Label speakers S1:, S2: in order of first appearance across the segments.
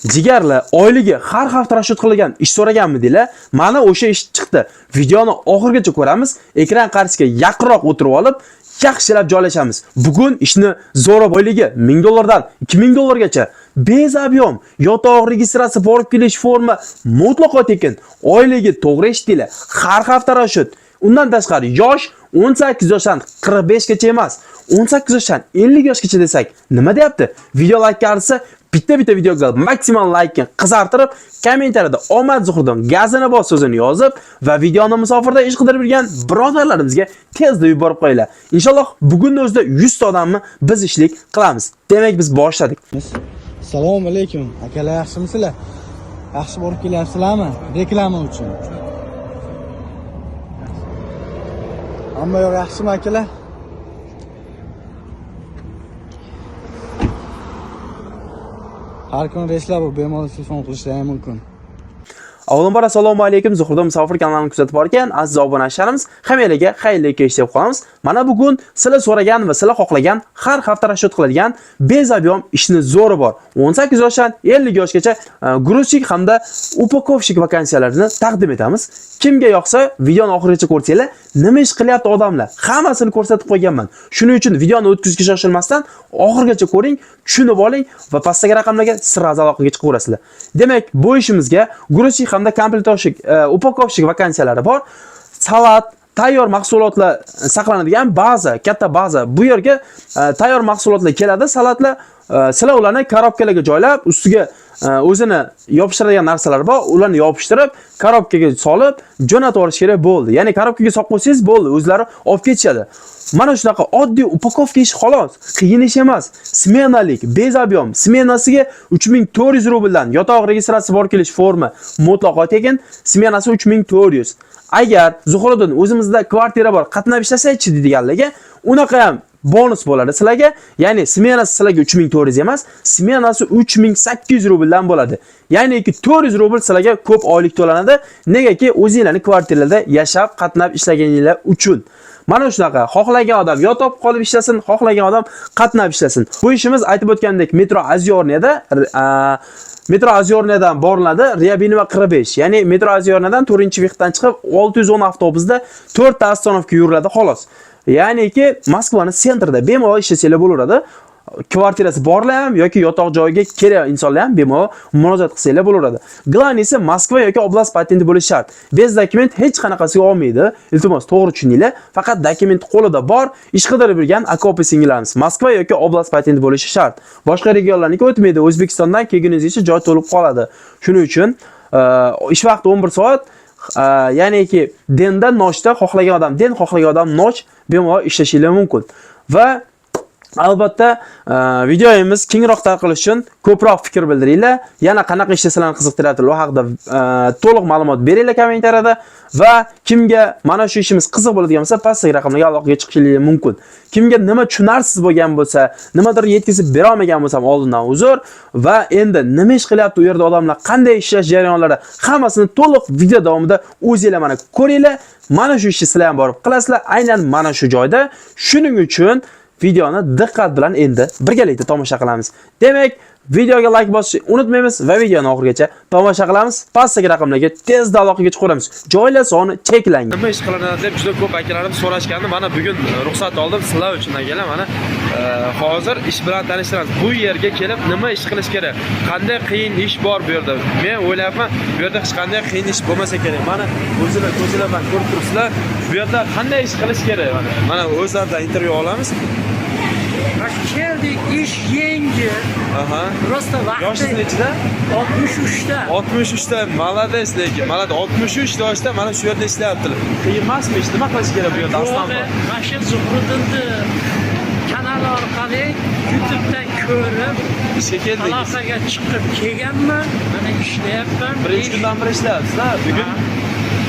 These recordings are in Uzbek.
S1: Jigarlar, oyligi har hafta расчет qilgan ish so'raganmidinglar? Mana o'sha ish chiqdi. Videoni oxirigacha ko'ramiz. Ekran qarshisiga yaqinroq o'tirib olib, yaxshilab joylashamiz. Bugun ishni zo'ri oyligi 1000 dollardan 2000 dollargacha без объем, yotoq registratsiya borib kelish forma mutlaqo tekin. Oyligi to'g'ri eshitdinglar. Har hafta расчет. Undan tashqari yosh 18 yoshdan 45 gacha emas, 18 yoshdan 50 yoshgacha desak, nima deyapti? Video like arzisa bitta-bitta videoga maksimal laykni qizartirib, kommentariyada omad Zuhriddin gazini bos so'zini yozib va videoni musofirda ish qidirib yurgan birodarlarimizga tezda yuborib qo'yinglar. Inshaalloh bugunning o'zida 100 ta odamni biz ishlik qilamiz. Demak, biz boshladik.
S2: Assalomu alaykum. Akalar, yaxshimisizlar? Yaxshi borib kelyapsizlarmi? Reklama uchun. Hamma yoq yaxshimi akalar? Har kun reyslar bu, bemalol telefon qilishlari ham mumkin.
S1: Avvalambor assalomu alaykum. Zuhriddin Musofir kanalini kuzatib borgan aziz obunachilarimiz, hammalarga xayrli kech deb qolamiz. Mana bugun sizlar so'ragan va sizlar xohlagan har hafta расчет qiladigan без объем ishni zo'ri bor. 18 yoshdan 50 yoshgacha грузчик hamda упаковщик vakansiyalarini taqdim etamiz. Kimga yoqsa videoni oxirigacha ko'rsanglar, nima ish qilyapti odamlar, hammasini ko'rsatib qo'yganman. Shuning uchun videoni o'tkazishga shoshilmasdan oxirigacha ko'ring, tushunib oling va pastdagi raqamlarga сразу aloqaga chiqaverasizlar. Demak, bu ishimizga грузчик hamda комплектовщик, упаковщик vakansiyalari bor. Salat, tayyor mahsulotlar saqlanadigan baza, katta baza. Bu yerga tayyor mahsulotlar keladi, salatlar, sizlar ularni korobkalarga joylab, ustiga o'zini yopishtiradigan narsalar bor, ularni yopishtirib, korobkaga solib, jo'natib yuborish kerak bo'ldi. Ya'ni korobkaga solib qo'ysangiz bo'ldi, o'zlari olib ketishadi. Mana shunaqa oddiy упаковка ish xolos, qiyin ish emas. Smenalik, без объем, smenasiga 3400 rubldan yotoq registratsiya bor kelish forma mutlaqo tekin, smenasi 3400. Agar Zuhriddin o'zimizda kvartira bor, qatnab ishlasak-chi deydiganlarga, unaqa ham bonus bo'ladi sizlarga. Ya'ni smenasi sizlarga 3400 emas, smenasi 3800 rubldan bo'ladi. Ya'ni 400 rubl sizlarga ko'p oylik to'lanadi. Negaki o'zinglarning kvartiralarda yashab, qatnab ishlaganinglar uchun. Mana shunaqa xohlagan odam yotoq qolib ishlasin, xohlagan odam qatnab ishlasin. Bu ishimiz aytib o'tgandek metro Ozyorniyada, metro Ozyorniyadan boriladi, Ryabinova 45. Ya'ni metro Ozyorniyadan 4-выход dan chiqib 610 avtobusda 4 ta остановка yuriladi xolos. Ya'niki Moskvani центр ida bemalol ishlasanglar bo'laveradi. Kvartirasi borlar ham yoki yotoq joyiga kerak insonlar ham bemalol murojaat qilsanglar bo'laveradi. Главный si Moskva yoki oblast patenti bo'lishi shart. Без документ hech qanaqasiga olmaydi. Iltimos, to'g'ri tushuninglar. Faqat документ qo'lida bor, ish qidirib yurgan aka singillarimiz Moskva yoki oblast patenti bo'lishi shart. Boshqa regionlarniki o'tmaydi. O'zbekistondan kelguningizgacha joy to'lib qoladi. Shuning uchun ish vaqti 11 soat. Ya'niki день da ночь da xohlagan odam день, xohlagan odam ночь bemalol ishlashinglar mumkin. Va albatta videoyimiz kengroq tarqalishi uchun ko'proq fikr bildiringlar. Yana qanaqa ishda sizlarni qiziqtiradi, u haqida to'liq ma'lumot beringlar kommentariyada va kimga mana shu ishimiz qiziq bo'ladigan bo'lsa, pastdagi raqamlarga aloqaga chiqishingiz mumkin. Kimga nima tushunarsiz bo'lgan bo'lsa, nimadir yetkazib bera olmagan bo'lsam oldindan uzr va endi nima ish qilyapti u yerda odamlar, qanday ishlash jarayonlari, hammasini to'liq video davomida o'zinglar mana ko'ringlar. Mana shu ishni sizlar ham borib qilasizlar aynan mana shu joyda. Shuning uchun videoni diqqat bilan endi birgalikda tomosha qilamiz. Demak, videoga like bosishni unutmaymiz va videoni oxirigacha tomosha qilamiz. Pastdagi raqamlarga tezda aloqaga chiqamiz. Joylar soni cheklangan. Nima ish qilaman deb juda ko'p akalarim so'rashgandi. Mana bugun ruxsat oldim sizlar uchun akalar. Mana hozir ish bilan tanishtiramiz. Bu yerga kelib nima ish qilish kerak? Qanday qiyin ish bor bu yerda? Men o'ylayapman, bu yerda hech qanday qiyin ish bo'lmasa kerak. Mana o'zinglar ko'zinglar bilan ko'rib turibsizlar. Bu yerda qanday ish qilish kerak mana. Mana o'zlaridan intervyu olamiz.
S3: Keldik, ish yengil.
S1: Aha.
S3: Просто vaqti
S1: Yoshingiz nechida?
S3: 63 ta.
S1: 63 ta, молодец lekin. Молодец, 63 yoshda mana shu yerda ishlayaptilar. Qiyin emasmi ish? Nima qilish kerak bu yerda aslan?
S3: Mana shu Zuhriddinni kanali orqali YouTube'dan ko'rib
S1: Ishga keldingiz.
S3: Aloqaga chiqib kelganman. Mana ishlayapman.
S1: Birinchi kundan beri ishlayapsiz, ha? Bugun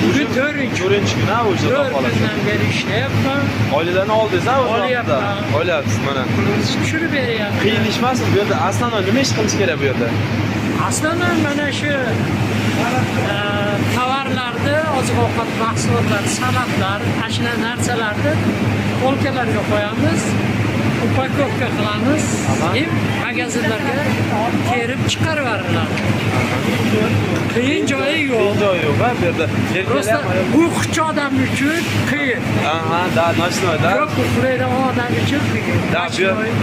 S3: Bugun to'rtinchi.
S1: 4-kun, ha, o'sha
S3: 4
S1: xolos.
S3: Kundan beri ishlayapman.
S1: Oilalarni oldingiz, ha, o'z vaqtida?
S3: Olyapman.
S1: Olyapsiz mana.
S3: Pulimizni tushirib beryapti.
S1: Qiyin ish emasmi bu yerda? Aslan nima ish qilish kerak bu yerda?
S3: Aslida mana shu tovarlarni, oziq-ovqat mahsulotlari, salatlar, ana shunaqa narsalarni полка larga qo'yamiz. Упаковка qilamiz, keyin magazinlarga terib chiqarib yuboriladi. Qiyin joyi yo'q.
S1: Qiyin joyi yo'q, ha, bu yerda. Erkaklar
S3: Просто
S1: ham, ayollar-
S3: uyquchi odam uchun qiyin.
S1: Aha, да, ночной, да?
S3: Ko'p uxlaydigan odam uchun qiyin.
S1: Да, bu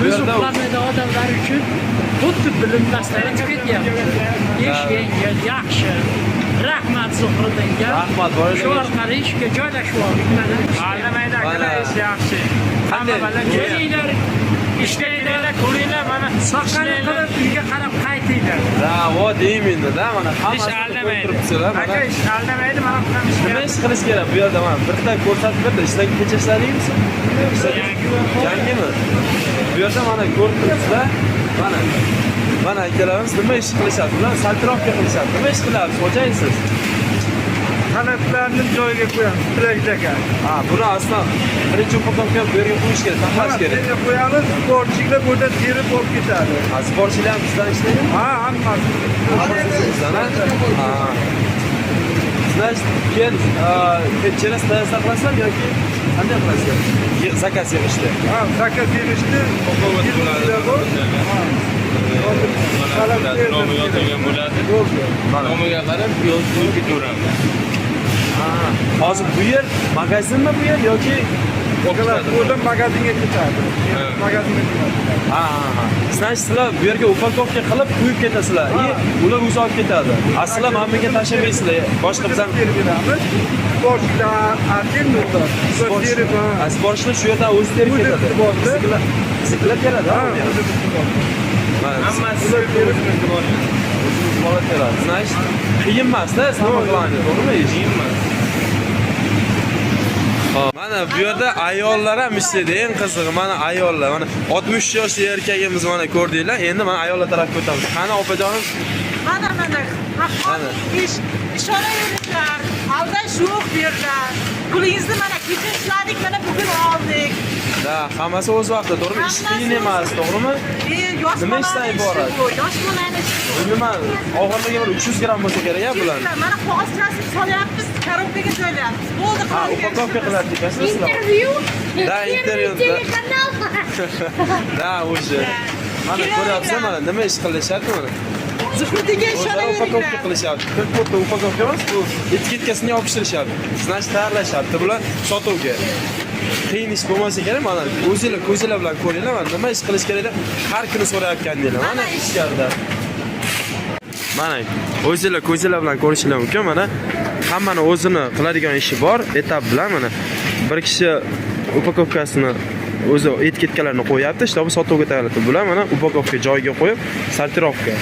S3: Biz
S1: yerda-
S3: uxlamaydigan odamlar uchun xuddi bilinmasdan o'tib ketyapti. Ish yengil, yaxshi. Rahmat Zuhriddinga.
S1: Rahmat, boringlar.
S3: Shu orqali ishga joylashib oldik mana.
S4: Aldamaydi akalar,
S1: Mana.
S4: ish yaxshi.
S1: Qanday?
S4: Hamma bilan
S3: Kelinglar,
S4: ishlaydilar, ko'ringlar mana.
S3: Soqqani qilib uyga qarab qaytinglar.
S1: Да, вот именно, да, mana
S4: Ish
S1: hammasini qo'yib
S4: aldamaydi.
S1: turibsizlar, mana.
S4: Aka, ish aldamaydi, mana bunaqa ish.
S1: Nima ish qilish kerak bu yerda? Mana bitta ko'rsatib berdi. Ishdan kecha ishladingmi? Yangimi? Bu yerda mana ko'rib turibsizlar. Mana. Mana akalarimiz nima ish qilishadi? Ular сортировка qilishadi. Nima ish qilyapsiz, xo'jayin siz?
S4: Talablarni joyiga qo'yamiz, aka.
S1: Ha, buni aslan birinchi упаковка bu yerga qo'yish kerak, taxlash kerak.
S4: Yerga qo'yamiz, сборщик lar bu yerda terib olib ketadi.
S1: Ha, сборщик lar ham bizdan ishlaydimi?
S4: Ha, hammasi.
S1: Hammasi bizdan, ha? Ha. Значит, keyin через ТС qilasizlar yoki qanday qilasizlar? Заказ yig'ishdi.
S4: Ha, заказ yig'ishdi. Bo'ladi.
S5: Nomi yozilgan bo'ladi.
S1: Mana.
S5: Nomiga qarab yozib ketaveramiz.
S1: Ha, hozir bu yer magazinmi bu yer yoki
S4: Buradan magazinga ketadi. Magazinga ketadi.
S1: Ha. Значит, sizlar bu yerga упаковка qilib qo'yib ketasizlar. И ular o'zi olib ketadi. A sizlar mana bunga tashlamaysizlar. Boshqa bizam
S4: Terib beramiz. Сборщик lar отдельно ular. Terib, ha.
S1: Ha, сборщик lar shu yerdan o'zi terib
S4: O'zi
S1: ketadi.
S4: bordi.
S1: Biznikilar teradi, ha,
S4: Ha,
S1: uni ham.
S4: o'zi bizni bordi.
S1: Mana,
S5: Hammasi
S4: Ular terib
S1: o'zimiz bola teradi. Значит, qiyin emas-da, самое главное, to'g'rimi ish?
S5: Qiyin emas.
S1: Mana bu yerda ayollar ham ishlaydi. Eng qizig'i mana ayollar. Mana 60 yoshli erkagimiz mana ko'rdinglar. Endi mana ayollar tarafga o'tamiz. Qani opajonim?
S6: Mana mana
S1: Mana.
S6: haqqoniy ish, ishonaveringlar, aldash yo'q bu yerda. Pulingizni mana kecha ishladik, mana bugun oldik.
S1: Да, hammasi o'z vaqtida, to'g'rimi? Ish qiyin emas, to'g'rimi?
S6: E, yosh
S1: Nima ishdan
S6: bolani ishi
S1: iborat?
S6: bu, yosh bolani ishi bu.
S1: Nima og'irligi bir 300 gramm bo'lsa kerak ya bularni.
S6: Mana qog'oz kesib solyapmiz, коробка ga joylayapmiz. Bo'ldi,
S1: Ha,
S6: qiladigan
S1: упаковка
S6: ishimiz.
S1: qiladi ekansizlar sizlar.
S7: Интервью?
S1: Да,
S7: Первый
S1: интервью, да.
S7: телеканал.
S1: Да, o'sha. Mana ko'ryapsizlar, mana nima ish qilishyapti mana.
S6: Zuhriddinga
S1: O'zlari упаковка
S6: ishonaveringlar.
S1: qilishyapti. Как будто упаковка emas, bu etiketkasini yopishtirishyapti. Значит, tayyorlashyapti bular sotuvga. Qiyin ish bo'lmasa kerak, mana o'zinglar ko'zinglar bilan ko'ringlar, mana nima ish qilish kerak deb har kuni so'rayotgandinglar. Mana ichkarida. Mana o'zinglar ko'zinglar bilan ko'rishinglar mumkin. Mana hammani o'zini qiladigan ishi bor, этап bilan mana bir kishi упаковка sini o'zi etiketkalarini qo'yapti, чтобы sotuvga tayyorladi. Bular mana упаковка joyiga qo'yib, сортировка.